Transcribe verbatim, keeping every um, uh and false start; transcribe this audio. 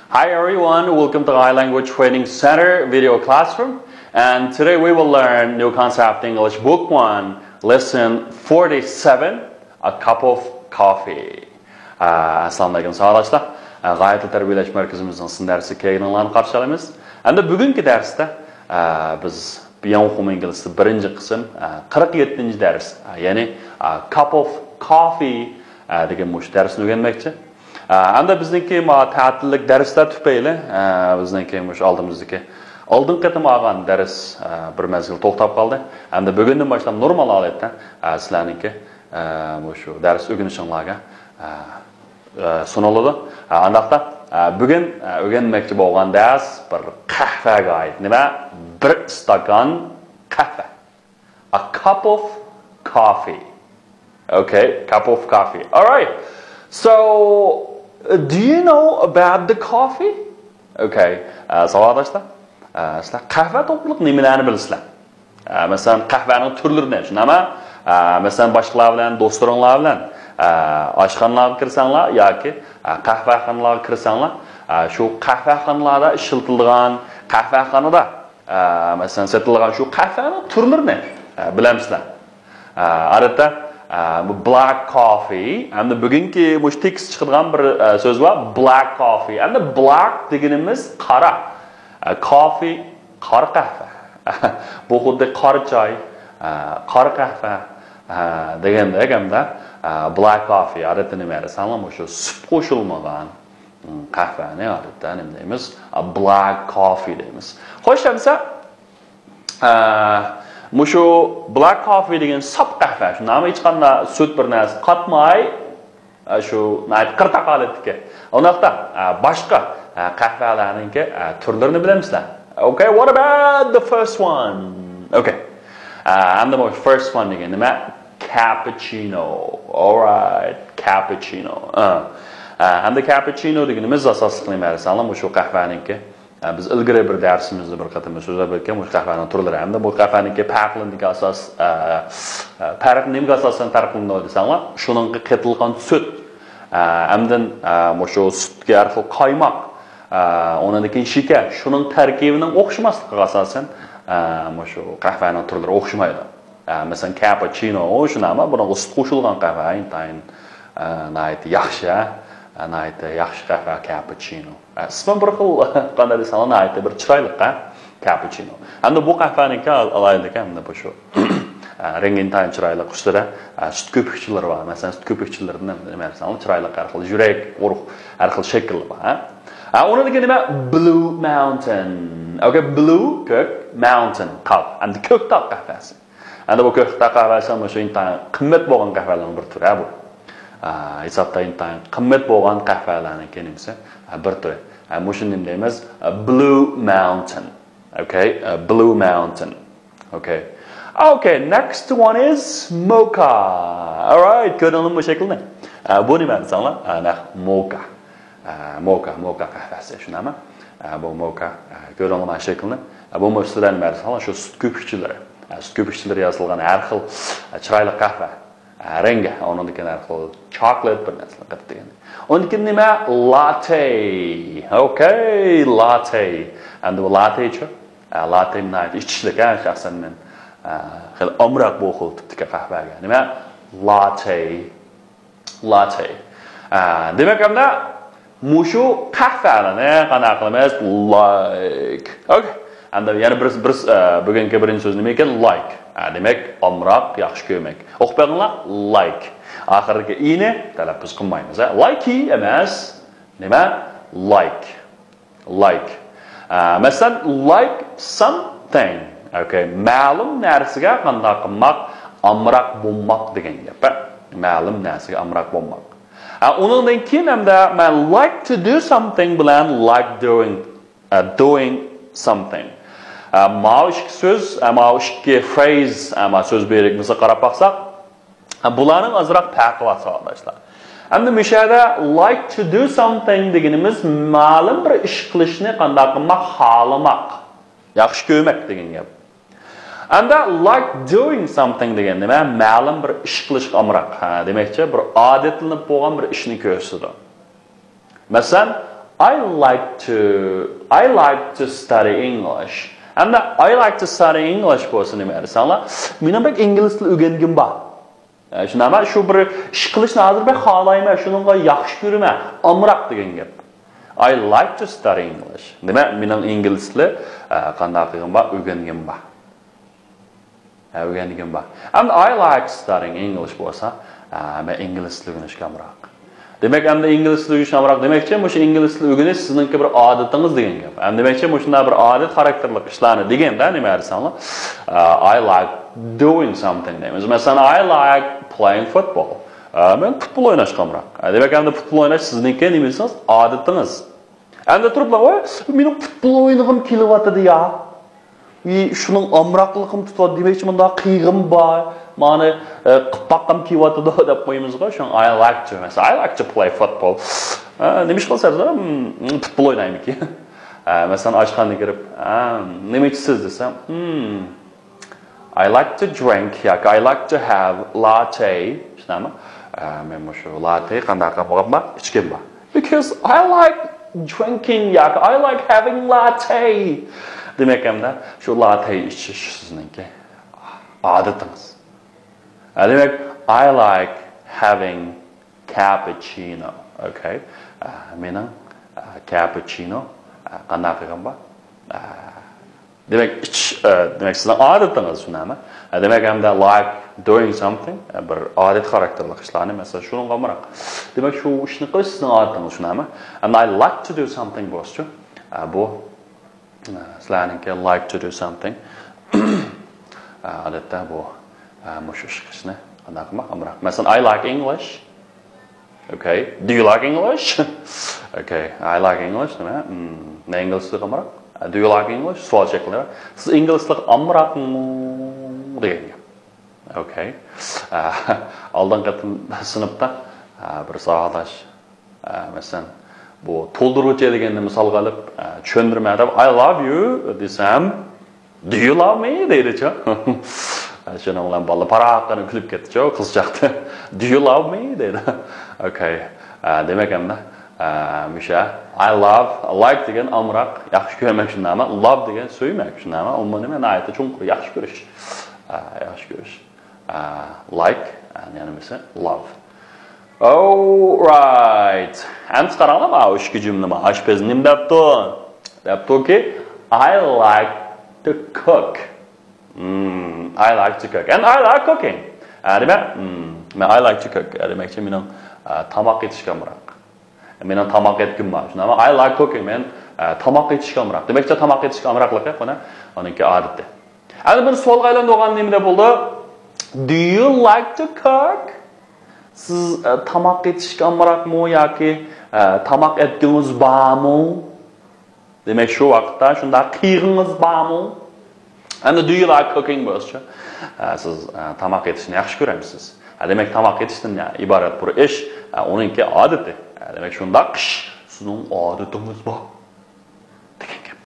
Hi everyone, welcome to Thai Language Training Center video classroom. And today we will learn New Concept English Book one, Lesson forty-seven, A Cup of Coffee. ئە، ئەسسالامۇئەلەيكۇم ساۋاقداشلار. ئە، غايەتلىك تەربىيەلەش مەركىزىمىزنىڭ سىن دەرسلىك كەينىڭلارنى قارشى ئالايمىز. ئەمدى بۈگۈنكى دەرستە، ئە، بىز بىياڭخۇمىڭ ئىنگلىزچە بىرىنچى قىسىم، ئە، قىرىق يەتتىنچى دەرس، ئە، يەنى، ئە، Cup of Coffee، ئە، دېگەن مۇشۇ دەرسنى ئۆگەنمەكچى. ئە، ئەمدى بىزنىڭكى ما تەتىللىك دەرسلەر تۈپەيلى، ئە، بىزنىڭكى مۇشۇ ئالدىمىزدىكى ئالدىنقى قېتىم ئالغان دەرس، ئە، بىر مەزگىل توختاپ قالدى. ئەمدى بۈگۈندىن باشلاپ نورمال ھالەتتە، ئە، سىلەرنىڭكى، ئە، مۇشۇ دەرس ئۆگىنىشىڭلارغا، ئە، ئە، سۇنۇلىدۇ. ئە، ئانداقتا، ئە، بۈگۈن، ئە، ئۆگەنمەكچى بولغان دەرس بىر قەھۋەگە ئائىت. نېمە؟ بىر ئىستاكان قەھۋە. A cup of coffee. Okay, cup of coffee. All right. So, do you know about the coffee? Okay. ئە، ساۋاقداشلار، ئە، سىلەر قەھۋە توغرۇلۇق نېمىلەرنى بىلىسىلەر؟ ئە، مەسىلەن، قەھۋەنىڭ تۈرلىرىنى، شۇنداقمۇ؟ ئە، مەسىلەن، باشقىلار بىلەن، دوستلىرىڭلار بىلەن، ئە، ئاشخانىلارغا كىرسەڭلار ياكى، ئە، قەھۋەخانىلارغا كىرسەڭلار، ئە، شۇ قەھۋەخانىلاردا ئىشلىتىلىدىغان، قەھۋەخانىدا، ئە، مەسىلەن، سېتىلىدىغان شۇ قەھۋەنىڭ تۈرلىرىنى، ئە، بىلەمسىلەر؟ ئە، ئادەتتە، ئە، بۇ black coffee، ئەمدى بۈگۈنكى مۇشۇ تېكىست چىقىدىغان بىر، ئە، سۆز بار، black coffee. ئەمدى black دېگىنىمىز قارا. ئە، coffee، قارا قەھۋە. بۇ خۇددى قارا چاي، ئە، قارا قەھۋە، ئە، دېگەندەك ھەمدە، ئە، black coffee، ئادەتتە نېمە دېسەڭلار، مۇشۇ سۈت قوشۇلمىغان، م، قەھۋەنى ئادەتتە نېمە دەيمىز؟ ئە، black coffee دەيمىز. خوش، ئەمسە، ئە، مۇشۇ black coffee دېگەن ساپ قەھۋە، شۇنداقمۇ؟ ھېچقانداق سۈت، بىر نەرسە قاتماي، ئە، شۇ ناھايىتى قىرتاق ھالەتتىكى. ئۇنداقتا، ئە، باشقا، ئە، قەھۋەلەرنىڭكى، ئە، تۈرلىرىنى بىلەمسىلەر؟ Okay, what about the first one? Okay. ئە، ئەمدى بۇ first one دېگەن نېمە؟ Cappuccino. All right, cappuccino. ئە. ئە، ئەمدى cappuccino دېگىنىمىز ئاساسلىق نېمە دېسەڭلار، مۇشۇ قەھۋەنىڭكى. ئە، بىز ئىلگىرى بىر دەرسىمىزدە بىر قېتىم سۆزلەپ ئۆتكەن مۇشۇ قەھۋەنىڭ تۈرلىرى ھەمدە بۇ قەھۋەنىڭكى پەرقلىنىدىكى ئاساس، ئە، ئە، پەرق نېمىگە ئاساسەن پەرقلىنىدۇ دېسەڭلار، شۇنىڭغا قېتىلغان سۈت، ئە، ئەمدىن، ئە، مۇشۇ سۈتكە ھەر خىل قايماق، ئە، ئۇنىڭدىن كېيىن شېكەر، شۇنىڭ تەركىبىنىڭ ئوخشىماسلىقىغا ئاساسەن، ئە، مۇشۇ قەھۋەنىڭ تۈرلىرى ئوخشىمايدۇ. ئە، مەسىلەن، كاپۇچىنو، شۇنداقمۇ؟ بۇنىڭغا سۈت قوشۇلغان قەھۋە ئىنتايىن، ئە، ناھايىتى ياخشى، ئە، ناھايىتى ياخشى قەھۋە كاپۇچىنو. ئە، ئىسمى بىر خىل، قانداق دېسەڭلار، ناھايىتى بىر چىرايلىق، ئە، كاپۇچىنو. ئەمدى بۇ قەھۋەنىڭكى ئالايلىقى، ئەمدى بۇ شۇ، ئە، رەڭگى ئىنتايىن چىرايلىق، ئۈستىدە، ئە، سۈت كۆپۈكچىلىرى بار. مەسىلەن، سۈت كۆپۈكچىلىرىدىن نېمە دېسەڭلار، چىرايلىق، ھەر خىل يۈرەك، ئۇرۇق، ھەر خىل شەكىللىرى بار، ھە. ئە، ئۇنىڭدىن كېيىن نېمە؟ Blue Mountain. Okay, blue، كۆك، mountain، تاغ. ئەمدى كۆك تاغ قەھۋەسى. ئەمدى بۇ كۆك تاغ قەھۋەسى مۇشۇ ئىنتايىن قىممەت بولغان قەھۋەلەرنىڭ بىر تۈرى، ھە، بۇ. ئە، ھېسابتا ئىنتايىن قىممەت بولغان قەھۋەلەرنىڭكى نېمىسى؟ ئە، بىر تۈرى. ئە، مۇشۇنى نېمە دەيمىز؟ ئە، Blue Mountain. Okay, ئە، Blue Mountain. Okay. Okay, next one is mocha. All right, كۆردۈڭلارمۇ بۇ شەكىلنى؟ ئە، بۇ نېمە دېسەڭلار؟ ئە، نەق موكا. ئە، موكا، موكا قەھۋەسى، شۇنداقمۇ؟ ئە، بۇ موكا، ئە، كۆردۈڭلارمۇ شەكىلنى؟ ئە، بۇمۇ ئۈستىدە نېمە دېسەڭلار؟ شۇ سۈت كۆپۈكچىلىرى. ئە، سۈت كۆپۈكچىلىرى يېزىلغان ھەر خىل، ئە، چىرايلىق قەھۋە. ئە، رەڭگى، ئۇنىڭدىن كېيىن ھەر خىل chocolate بىر نەرسىلەر قېتىپ دېگەن. ئۇنىڭدىن كېيىن نېمە؟ Latte. Okay, latte. ئەمدى بۇ لاتتېچۇ؟ ئە، لاتتې ناھايىتى ئىچىشلىك، ھە، شەخسەن مەن، ئە، خېلى ئامراق بۇ خىل تىپتىكى قەھۋەگە. نېمە؟ Latte. Latte. ئە، دېمەك، ئەمدى مۇشۇ قەھۋەلەرنى قانداق قىلىمىز؟ Like. Okay. ئەمدى يەنە بىر، بىر، ئە، بۈگۈنكى بىرىنچى سۆز نېمە ئىكەن؟ Like. ئە، دېمەك، ئامراق، ياخشى كۆرمەك. ئوقۇپ بېقىڭلار. Like. ئاخىرىدىكى ئىنى تەلەپپۇز قىلمايمىز، ھە؟ Likey ئەمەس. نېمە؟ Like. Like. ئە، مەسىلەن، like something. Okay. مەلۇم نەرسىگە قانداق قىلماق؟ ئامراق بولماق دېگەن گەپ، ھە؟ مەلۇم نەرسىگە ئامراق بولماق. ئە، ئۇنىڭدىن كېيىن ھەمدە مەن like to do something بىلەن like doing، ئە، doing something. ئە، ماۋۇ ئىككى سۆز، ئە، ماۋۇ ئىككى phrase، ئە، ماۋۇ سۆز بىرىكمىسىگە قاراپ باقساق، ھە، بۇلارنىڭ ئازراق پەرقى بار، ساۋاقداشلار. ئەمدى مۇشۇ يەردە like to do something دېگىنىمىز مەلۇم بىر ئىش قىلىشنى قانداق قىلماق؟ خالىماق، ياخشى كۆرمەك دېگەن گەپ. ئەمدى like doing something دېگەن نېمە؟ مەلۇم بىر ئىش قىلىشقا ئامراق. ھە، دېمەكچى، بىر ئادەتلىنىپ بولغان بىر ئىشنى كۆرسىتىدۇ. مەسىلەن، I like to I like to study English. ئەمدى I like to study English بولسا نېمە دېسەڭلار، مېنىڭ بەك ئىنگلىز تىلى ئۆگەنگۈم بار. ئە، شۇنداقمۇ شۇ بىر ئىش قىلىشنى ھازىر بەك خالايمەن، شۇنىڭغا ياخشى كۆرىمەن، ئامراق دېگەن گەپ. I like to study English. دېمەك، مېنىڭ ئىنگلىز تىلى، ئە، قانداق قىلغىنىم بار، ئۆگەنگۈم بار. ھە، ئۆگەنگۈم بار. ئەمدى I like studying English بولسا، ئە، مەن ئىنگلىز تىلى ئۆگىنىشكە ئامراق. دېمەك، ئەمدى ئىنگلىز تىلى ئۆگىنىشكە ئامراق دېمەكچى، مۇشۇ ئىنگلىز تىلى ئۆگىنىش سىزنىڭكى بىر ئادىتىڭىز دېگەن گەپ. ئەمدى دېمەكچى، مۇشۇنداق بىر ئادەت خاراكتېرلىك ئىشلارنى دېگەندە نېمە دېسەڭلار، ئە، I like doing something دەيمىز. مەسىلەن، I like playing football. ئە، مەن پۇتبول ئويناشقا ئامراق. ئە، دېمەك، ئەمدى پۇتبول ئويناش سىزنىڭكى نېمە دېسىڭىز، ئادىتىڭىز. ئەمدى تۇرۇپلا، ۋاي، مېنىڭ پۇتبول ئوينىغۇم كېلىۋاتىدۇ يا. ئى، شۇنىڭ ئامراقلىقىم تۇتۇۋاتىدۇ. دېمەكچى، مۇنداق قىيغۇم بار. مانا، ئە، قىپپاققام كېلىۋاتىدۇ دەپ قويىمىزغۇ. شۇڭا I like to، مەسىلەن، I like to play football. ئە، نېمە ئىش قىلىسىز؟ ھىم، پۇتبول ئوينايمىكىن. ئە، مەسىلەن، ئاشخانىغا كىرىپ، ئە، نېمە ئىچىسىز دېسەم، ھىم، I like to drink ياكى I like to have latte. شۇنداقمۇ؟ ئە، مەن مۇشۇ latte قانداق بولغان بار؟ ئىچكۈم بار. Because I like drinking ياكى I like having latte. دېمەك، ئەمدى شۇ latte ئىچىش سىزنىڭكى ئادىتىڭىز. ئە، دېمەك، I like having cappuccino. Okay. ئە، مېنىڭ، ئە، cappuccino، ئە، قانداق قىلغان بار؟ ئە، دېمەك، ئىچىش، ئە، دېمەك، سىزنىڭ ئادىتىڭىز شۇنداقمۇ؟ ئە، دېمەك، ئەمدى like doing something، ئە، بىر ئادەت خاراكتېرلىك ئىشلارنى، مەسىلەن، شۇنىڭغا ئامراق. دېمەك، شۇ ئىشنى قىلىش سىزنىڭ ئادىتىڭىز شۇنداقمۇ؟ ئەمدى I like to do something بولسىچۇ؟ ئە، بۇ، ئە، سىلەرنىڭكى like to do something. ئە، ئادەتتە بۇ، ئە، مۇشۇ ئىش قىلىشنى قانداق قىلماق ئامراق. مەسىلەن، I like English. Okay. Do you like English? Okay. I like English. نېمە؟ مم، مەن ئىنگلىز تىلىغا ئامراق. Do you like English? سوئال شەكلى. سىز ئىنگلىز تىلىغا ئامراقمۇ دېگەن گەپ. Okay. ئە، ئالدىنقى قېتىم سىنىپتا، ئە، بىر ساۋاقداش، ئە، مەسىلەن، بۇ تولدۇرغۇچى دېگەننى مىسالغا ئېلىپ، ئە، چۈشەندۈرمە دەپ، I love you دېسەم، Do you love me دەيدىچۇ. شۇنىڭ بىلەن بالىلار پاراققىدە كۈلۈپ كەتتىچۇ، قىزچاقتى. Do you love me دەيدۇ. Okay. ئە، دېمەك ئەمدى، ئە، مۇشۇ I love، like دېگەن ئامراق، ياخشى كۆرمەك شۇنداقمۇ؟ Love دېگەن سۆيمەك شۇنداقمۇ؟ ئۇمۇ نېمە؟ ناھايىتى چوڭقۇر، ياخشى كۆرۈش. ئە، ياخشى كۆرۈش. ئە، like، ئە، يەنە بىرسى love. Alright. ئەمدى قاراڭلار، ماۋۇ ئىككى جۈملە، ماۋۇ ئاشپەز نېمە دەپتۇ؟ دەپتۇكى، I like to cook. Hmm, I like to cook. And I like cooking. ئە، دېمەك، hmm، مەن I like to cook. ئە، دېمەكچى، مېنىڭ، ئە، تاماق ئېتىشكە ئامراق. مېنىڭ تاماق ئەتكۈم بار. شۇنداقمۇ؟ I like cooking. مەن، ئە، تاماق ئېتىشكە ئامراق. دېمەكچى، تاماق ئېتىشكە ئامراقلىقى، قانا، ئۇنىڭكى ئادىتى. ئەمدى بىر سوئالغا ئايلاندۇرغان نېمە دەپ بولدى؟ Do you like to cook? سىز، ئە، تاماق ئېتىشكە ئامراقمۇ ياكى، ئە، تاماق ئەتكۈڭىز بارمۇ؟ دېمەك، شۇ ۋاقىتتا شۇنداق قىيغىڭىز بارمۇ؟ ئەمدى do you like cooking بولسىچۇ؟ ئە، سىز، ئە، تاماق ئېتىشنى ياخشى كۆرەمسىز؟ ئە، دېمەك، تاماق ئېتىشتىن ئىبارەت بىر ئىش، ئە، ئۇنىڭكى ئادىتى. ئە، دېمەك، شۇنداق ئىش سىزنىڭ ئادىتىڭىز بار.